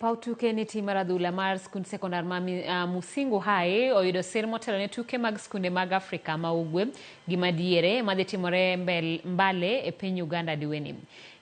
Paw tuke ni tim mar adhula mar skund sekondar ma Musingu High oyudo sir motelo ne tuke mag skunde mag Afrika ma Ugwe gi madiere madhi timore Mbale e piny Uganda dweni.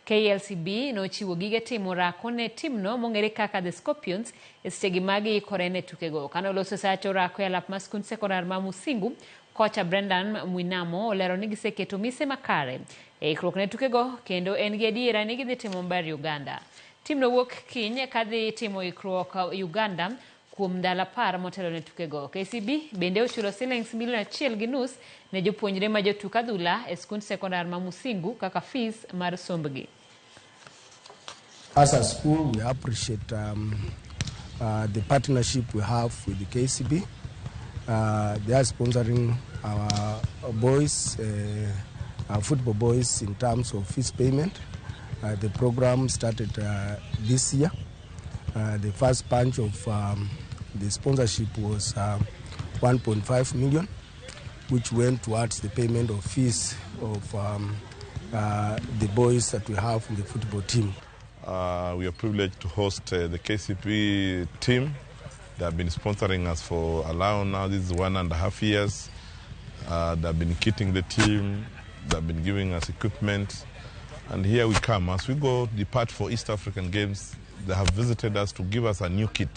KLCB nochiwo gige timo orako ne timno mong'ere kaka The Scorpions e sechegi ma giikore ne tukego. Kane oloso sach orako e alap mar skund sekondar ma Musingu, kocha Brendan Mwinamo olero ni giseketo mise makare e ikruok ne tukego kendo en gi adiera ni gidhi timo maber Uganda. Timno wuok kiny kadhi timo ikruok Uganda kuom ndalo 10 motelo ne tukego. KCB bende ochulo silings milion 1.5 ne jopuonjre ma jotuk adhula e skund sekondar ma Musingu kaka fees mar sombgi. As a school, we appreciate the partnership we have with the KCB. They are sponsoring our boys, our football boys, in terms of fees payment. The program started this year. The first bunch of the sponsorship was 1.5 million, which went towards the payment of fees of the boys that we have in the football team. We are privileged to host the KCB team. They have been sponsoring us for a while now. This is 1.5 years. They have been kitting the team. They have been giving us equipment. And here we come. As we go depart for East African Games, they have visited us to give us a new kit.